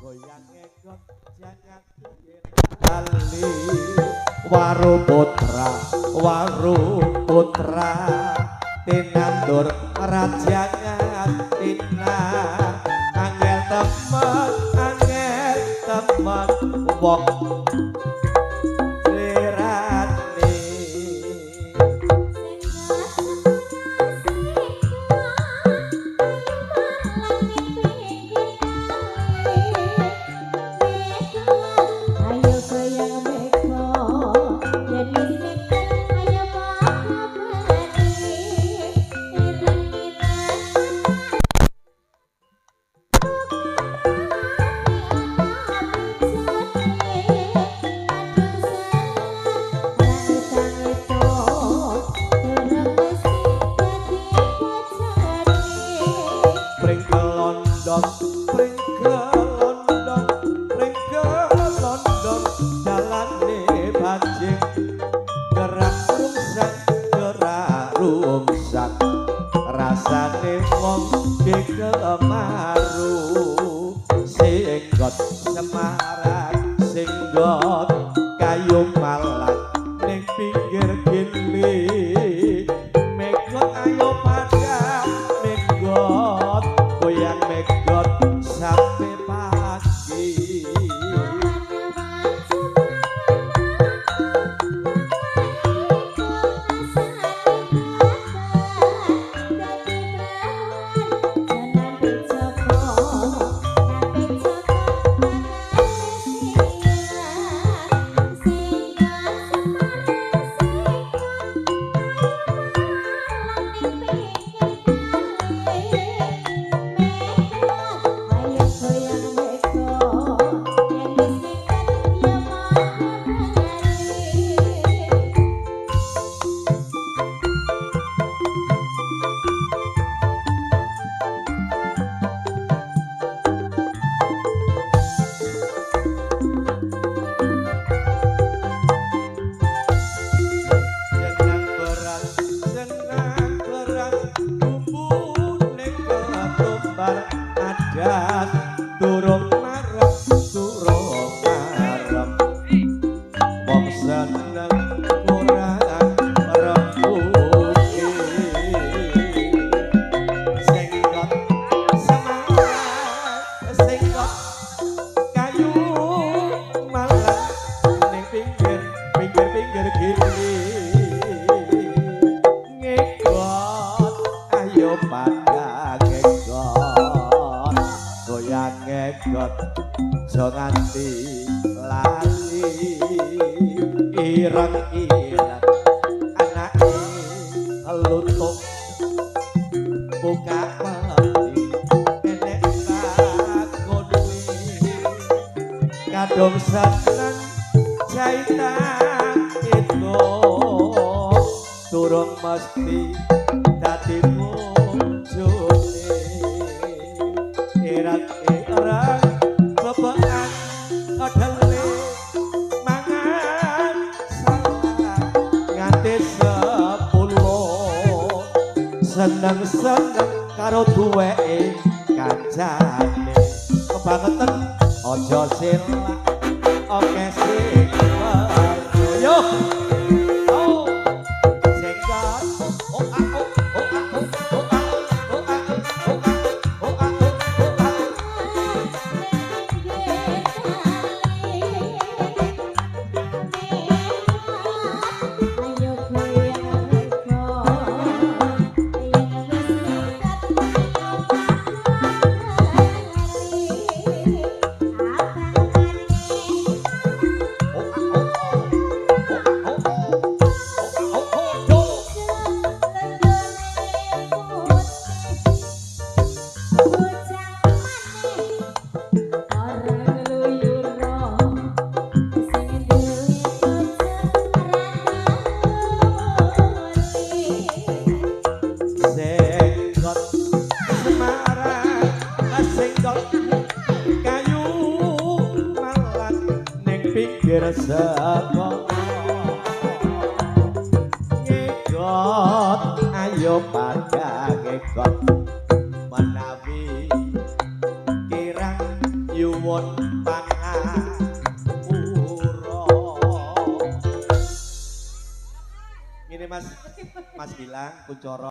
Goyang ngegot jangan lali. Waru putra, waru putra, tinandur raja Ngatina. Angel temen wong lirane. Ayo goyang meko yen wis mekel ayo padha bali ireng-ireng Pring kelondong, pring kelondong, pring kelondong, jalane bajing gerak rungsang, rasane wong dikemaru. Singgot Semarang, singgot kayu malang ning pinggir gili. Megot ayo padha megot, goyang megot sampai pagi. Jenang beras, jenang beras, bumbune ketumbar adas, durung marem, durung marem. Wong seneng kurang rembuke. Senggot Semarang, senggot kayu malang ning pinggir, pinggir-pinggir gili. Ngegot ayo padha ngegot, goyang ngegot aja nganti lali. Ireng-ireng anake lutuk buka peti enek takone. Kadung seneng jaitan itu durung mesti dadi bojone. Ireng-ireng bebekan kedele mangan salah nganti 10. Seneng-seneng karo duweke kancane. Kebangetan aja selak oke sing weruh. Yo. Oh. Senggot. Oh ah oh oh ah oh oh ah oh ah oh ah oh ah oh ah. Ayo goyang meko yen wis mekat ayo bali abangane. Oh ah oh oh oh oh oh oh do. Senggot Semarang, senggot kayu malang ning pinggir segara. Ngegot ayo padha ngegot menawi kirang yuwun. Mas Mas Gilang Kuncoro.